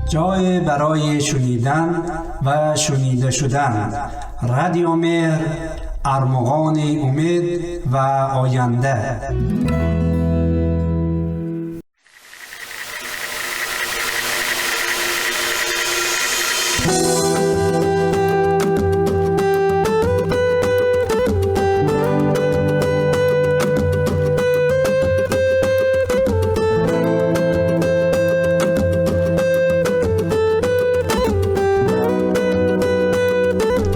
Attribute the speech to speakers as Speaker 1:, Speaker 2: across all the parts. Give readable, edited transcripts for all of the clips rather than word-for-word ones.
Speaker 1: جای برای شنیدن و شنیده شدن. رادیو مهر، ارمغان امید و آینده.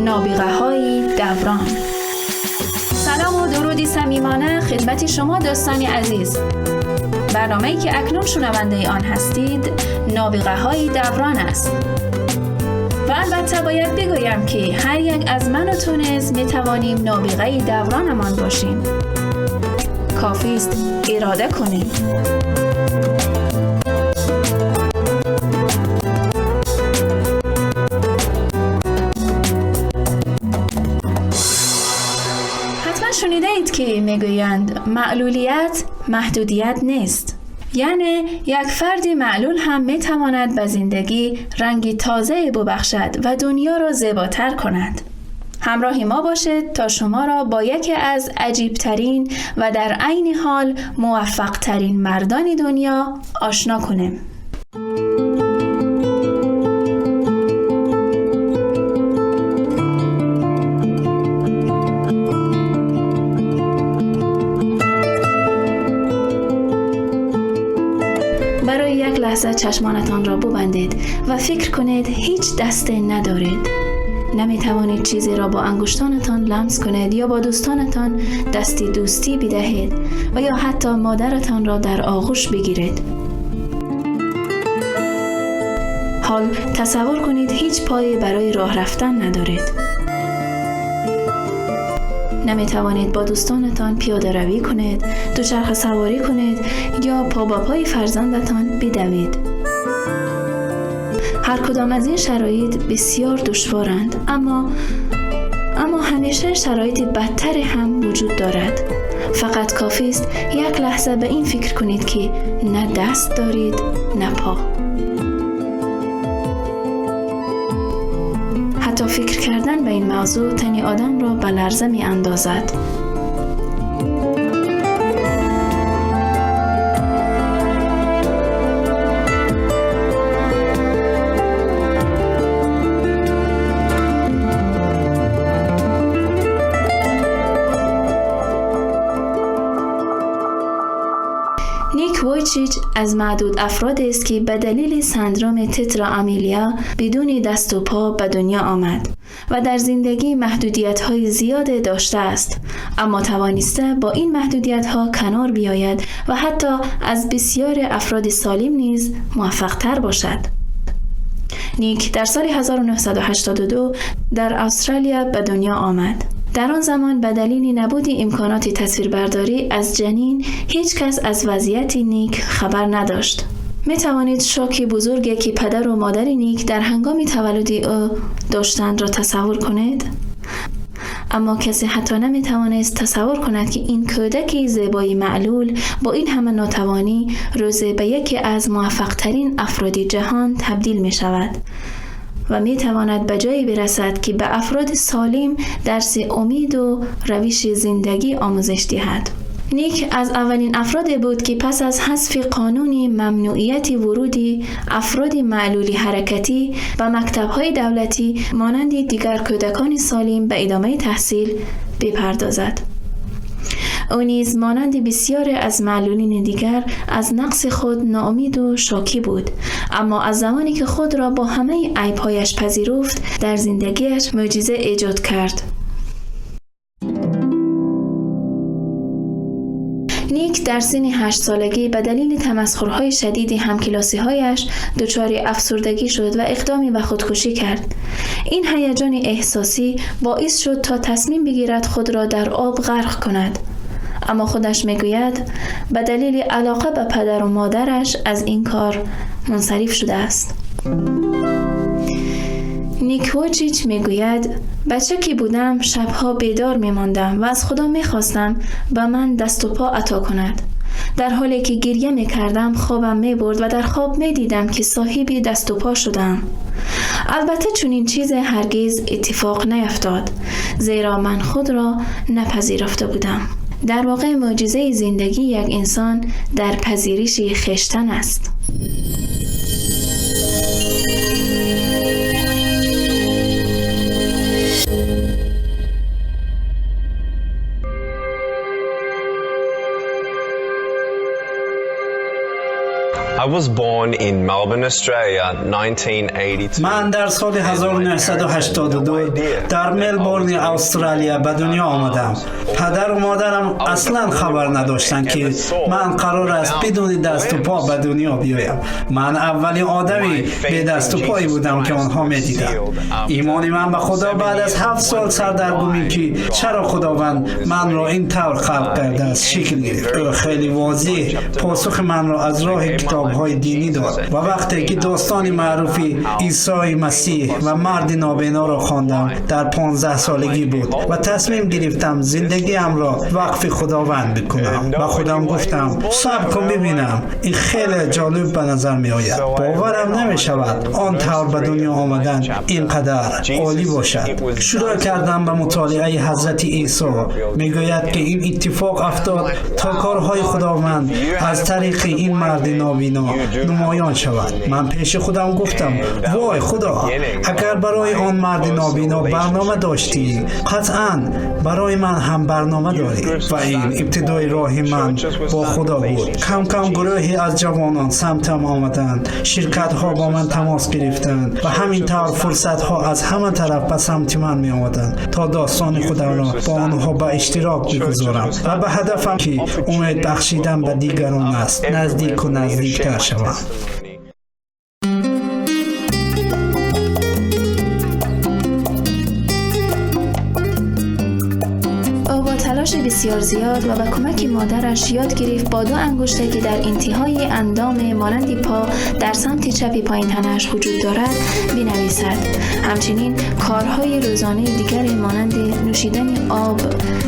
Speaker 2: نابغه‌های دوران. سلام و درودی صمیمانه خدمت شما دوستان عزیز. برنامه‌ای که اکنون شنونده آن هستید نابغه‌های دوران است. و البته باید بگویم که هر یک از من و تو نیز می‌توانیم نابغه دورانمان باشیم. کافی است اراده کنیم. شنیده اید که میگویند معلولیت محدودیت نیست. یعنی یک فرد معلول هم میتواند به زندگی رنگی تازه ببخشد و دنیا را زیباتر کند. همراه ما باشید تا شما را با یکی از عجیبترین و در عین حال موفقترین مردان دنیا آشنا کنیم. برای یک لحظه چشمانتان را ببندید و فکر کنید هیچ دسته ندارید. نمی توانید چیزی را با انگشتانتان لمس کنید یا با دوستانتان دستی دوستی بدهید و یا حتی مادرتان را در آغوش بگیرید. حال تصور کنید هیچ پایی برای راه رفتن ندارید. نمی توانید با دوستانتان پیاده روی کنید، دوچرخه سواری کنید یا پا با پای فرزندتان بدوید. هر کدام از این شرایط بسیار دشوارند، اما همیشه شرایط بدتری هم وجود دارد. فقط کافی است یک لحظه به این فکر کنید که نه دست دارید نه پا. حتی فکر کردن به این موضوع تن آدم را به لرزه می اندازد. نیک وویچیچ از معدود افراد است که به دلیل سندروم تترا آمیلیا بدون دست و پا به دنیا آمد و در زندگی محدودیت‌های زیاد داشته است، اما توانسته با این محدودیت‌ها کنار بیاید و حتی از بسیار افراد سالم نیز موفق‌تر باشد. نیک در سال 1982 در استرالیا به دنیا آمد. در آن زمان به دلیل نبود امکانات تصویربرداری از جنین هیچ کس از وضعیت نیک خبر نداشت. می توانید شوک بزرگی که پدر و مادر نیک در هنگام تولد او داشتند را تصور کنید؟ اما کسی حتی نمی توانست تصور کند که این کودک زیبای معلول با این همه ناتوانی روز به یکی از موفقترین افراد جهان تبدیل می شود و می تواند به جایی برسد که به افراد سالم درس امید و روش زندگی آموزش دهد. نیک از اولین افراد بود که پس از حذف قانون ممنوعیت ورود افراد معلولی حرکتی به مکتب‌های دولتی مانند دیگر کودکان سالم به ادامه تحصیل بپردازد. او نیز مانند بسیاری از معلولین دیگر از نقص خود ناامید و شاکی بود، اما از زمانی که خود را با همه عیب‌هایش پذیرفت در زندگیش معجزه ایجاد کرد. نیک در سن 8 سالگی به دلیل تمسخرهای شدید همکلاسی‌هایش دچار افسردگی شد و اقدامی به خودکشی کرد. این هیجان احساسی باعث شد تا تصمیم بگیرد خود را در آب غرق کند. اما خودش میگوید به دلیل علاقه به پدر و مادرش از این کار منصرف شده است. نیک وویچیچ میگوید بچه که بودم شبها بیدار میماندم و از خدا میخواستم به من دست و پا عطا کند. در حالی که گریه می کردم خوابم می برد و در خواب می دیدم که صاحب دست و پا شدم. البته چنین چیز هرگز اتفاق نیفتاد، زیرا من خود را نپذیرفته بودم. در واقع معجزه زندگی یک انسان در پذیرش خویشتن است.
Speaker 3: I was born in Melbourne, Australia, 1982.
Speaker 1: من در سال 1982 در ملبورن استرالیا به دنیا آمدم. پدر و مادرم اصلا خبر نداشتند که من قرار است بدون دست و پا به دنیا بیایم. من اولین آدمی به دست و پایی بودم که آنها می دیدند. ایمان من به خدا بعد از 7 سال سردرگمی که چرا خداوند من را این طور خلق کرده است شکل گرفت. خیلی واضح پاسخ من را از راه کتاب های دینی داد و وقتی که داستان معروف عیسی مسیح و مرد نابینا را خواندم در 15 سالگی بود و تصمیم گرفتم زندگیم را وقف خداوند بکنم و خودم گفتم صبر کن ببینم، این خیلی جالب به نظر می آید. باورم نمی شود آن طور به دنیا آمدن اینقدر عالی باشد. شروع کردم به مطالعه حضرت عیسی. می گوید که این اتفاق افتاد تا کارهای خداوند از طریق این مرد نابینا نمایان شود. من پیش خودم گفتم وای خدا، اگر برای آن مرد نابینا برنامه داشتی قطعا برای من هم برنامه داری. و این ابتدای راه من با خدا بود. کم کم گروهی از جوانان سمتم آمدند، شرکت ها با من تماس گرفتند و همین طور فرصت ها از همه طرف به سمت من می آمدند تا داستان خودم را با آنها به اشتراک بگذارم و به هدفم که امید بخشیدن به دیگران است نزدیک و نزدیکتر شوم.
Speaker 2: او با تلاش بسیار زیاد و به کمک مادرش یاد گرفت با 2 انگشته که در انتهای اندام مانند پا در سمت چپ پایین تنش وجود دارد بنویسد. همچنین کارهای روزانه دیگر مانند نوشیدن آب،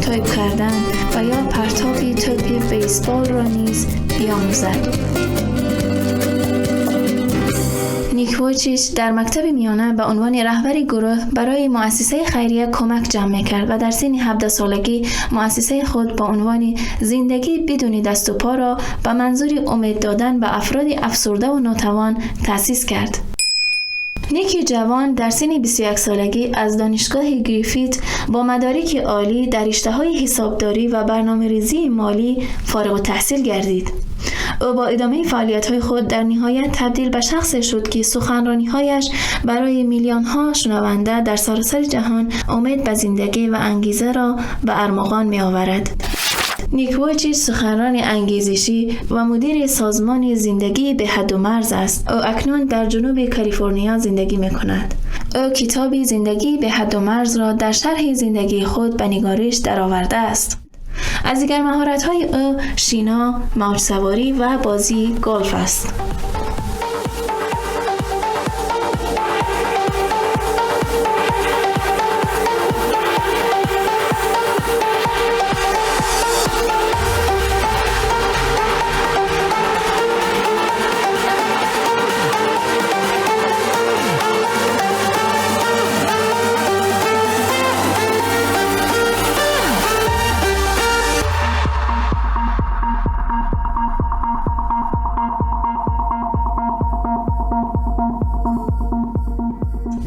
Speaker 2: تایپ کردن و یا پرتاب توپ بیسبال را نیز بیاموزد. نیک وویچیچ در مکتب میانه به عنوان رهبر گروه برای مؤسسه خیریه کمک جمع کرد و در سن 17 سالگی مؤسسه خود با عنوان زندگی بدون دست و پا را به منظور امید دادن به افراد افسرده و ناتوان تأسیس کرد. نیک جوان در سن 21 سالگی از دانشگاه گریفیت با مدارک عالی در رشته‌های حسابداری و برنامه‌ریزی مالی فارغ التحصیل گردید. او با ادامه فعالیت‌های خود در نهایت تبدیل به شخصی شد که سخنرانی‌هایش برای میلیون‌ها شنونده در سراسر جهان امید به زندگی و انگیزه را به ارمغان می‌آورد. نیک وویچیچ سخنران انگیزشی و مدیر سازمان زندگی به حد و مرز است. او اکنون در جنوب کالیفرنیا زندگی می‌کند. او کتاب زندگی به حد و مرز را در شرح زندگی خود به نگارش درآورده است. از دیگر مهارت‌های او شنا، موج سواری و بازی گلف است.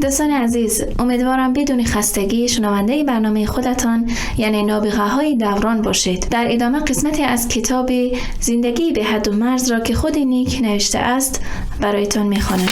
Speaker 2: دوستان عزیز، امیدوارم بدون خستگی شنونده برنامه خودتان یعنی نابغه های دوران باشید. در ادامه قسمتی از کتاب زندگی به حد و مرز را که خود نیک نوشته است برایتان میخوانم.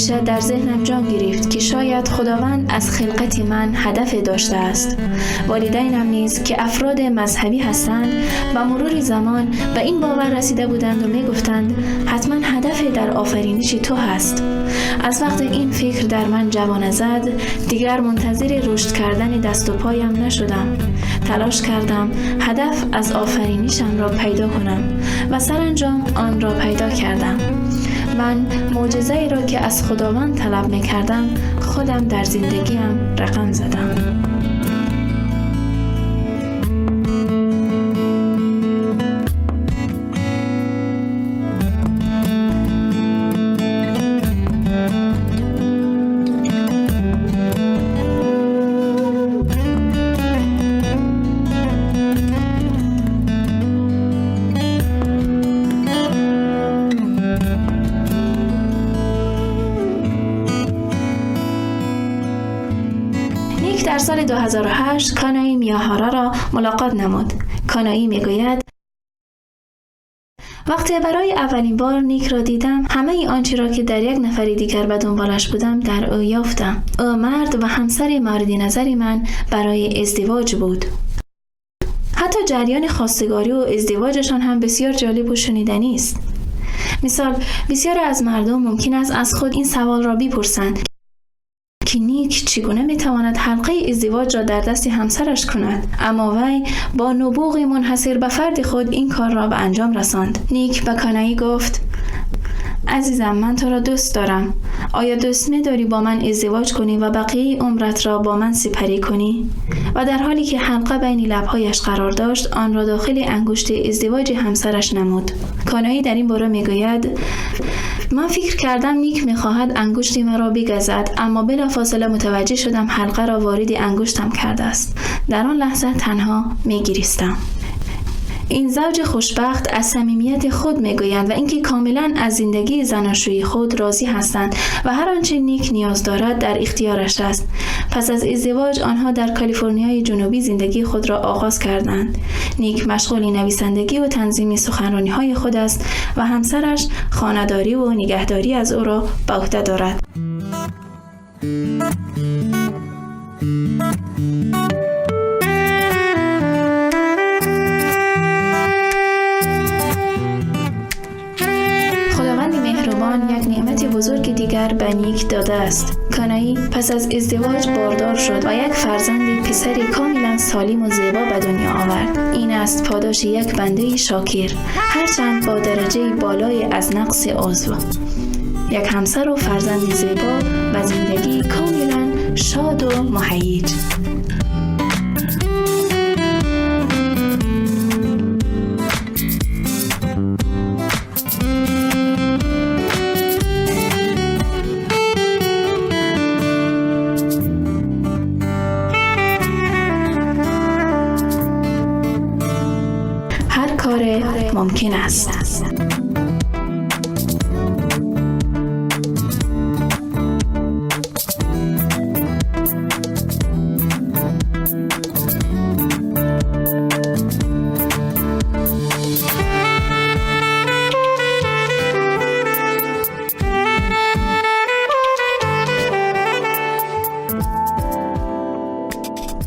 Speaker 2: اندیشه در ذهنم جان گرفت که شاید خداوند از خلقت من هدف داشته است. والدینم نیز که افراد مذهبی هستند و مرور زمان به این باور رسیده بودند و میگفتند حتما هدف در آفرینش تو هست. از وقت این فکر در من جوانه زد، دیگر منتظر رشد کردن دست و پایم نشدم. تلاش کردم هدف از آفرینشم را پیدا کنم و سرانجام آن را پیدا کردم. من معجزه‌ای را که از خداوند طلب می‌کردم خودم در زندگیم رقم زدم. در سال 2008 کانایی میاهارا را ملاقات نمود. کانایی میگوید وقتی برای اولین بار نیک را دیدم، همه ای آنچه را که در یک نفر دیگر به دنبالش بودم در او یافتم. او مرد و همسر مورد نظر من برای ازدواج بود. حتی جریان خواستگاری و ازدواجشان هم بسیار جالب و شنیدنی است. مثال، بسیار از مردم ممکن است از خود این سوال را بپرسند که نیک چگونه میتواند حلقه ازدواج را در دست همسرش کند، اما وی با نبوغ منحصر به فرد خود این کار را به انجام رساند. نیک به کانایی گفت: عزیزم، من تو را دوست دارم. آیا دوست می‌داری با من ازدواج کنی و بقیه عمرت را با من سپری کنی؟ و در حالی که حلقه بین لب‌هایش قرار داشت، آن را داخل انگشت ازدواج همسرش نمود. کانایی در این باره می‌گوید: من فکر کردم نیک می‌خواهد انگشت مرا بگزد، اما بلافاصله متوجه شدم حلقه را وارد انگشتم کرده است. در آن لحظه تنها می‌گریستم. این زوج خوشبخت از صمیمیت خود میگویند و اینکه کاملا از زندگی زناشویی خود راضی هستند و هر آنچه نیک نیاز دارد در اختیارش است. پس از ازدواج آنها در کالیفرنیای جنوبی زندگی خود را آغاز کردند. نیک مشغول نویسندگی و تنظیم سخنرانی‌های خود است و همسرش خانه‌داری و نگهداری از او را به عهده دارد. یک نعمت بزرگ دیگر به نیک داده است. کانایی پس از ازدواج باردار شد و یک فرزند پسر کاملا سالم و زیبا به دنیا آورد. این است پاداش یک بنده شاکر، هرچند با درجه بالای از نقص عضو. یک همسر و فرزند زیبا و زندگی کاملا شاد و مهیج. ممکن است.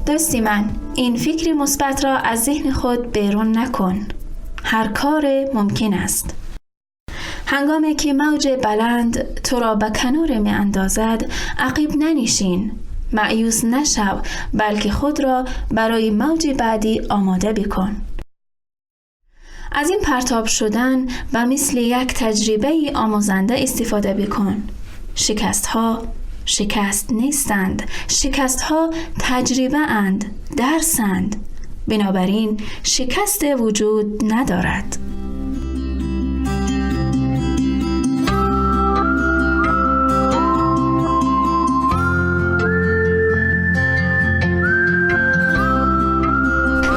Speaker 2: دوستی من، این فکر مثبت را از ذهن خود بیرون نکن. هر کار ممکن است. هنگامی که موج بلند تو را به کنار می اندازد، عقب ننشین، مایوس نشو، بلکه خود را برای موج بعدی آماده بکن. از این پرتاب شدن و مثل یک تجربه آموزنده استفاده بکن. شکست ها شکست نیستند، شکست ها تجربه اند، درسند. بنابراین شکست وجود ندارد.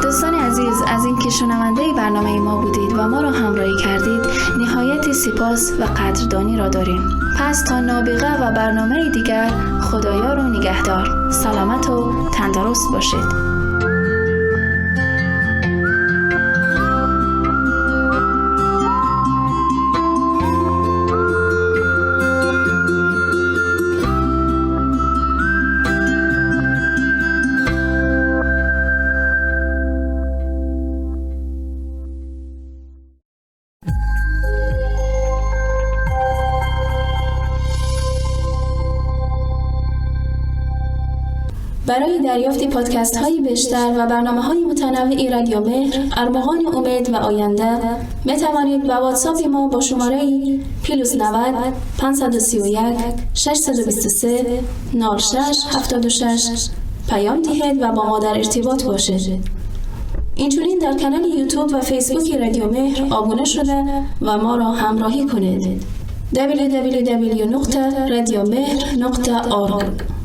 Speaker 2: دوستان عزیز، از اینکه شنونده برنامه ما بودید و ما را همراهی کردید، نهایت سپاس و قدردانی را داریم. پس تا نابغه و برنامه دیگر، خدایا رو نگهدار. سلامت و تندرست باشید. برای دریافت پادکست های بیشتر و برنامه های متنوع رادیو مهر، ارمغان امید و آینده می توانید به واتساپ ما با شماره plus 90 531 623 06 76 پیام دهید و با ما در ارتباط باشید. اینچنین در کانال یوتیوب و فیسبوک رادیو مهر آبونه شده و ما را همراهی کنید. www.radiomehr.org.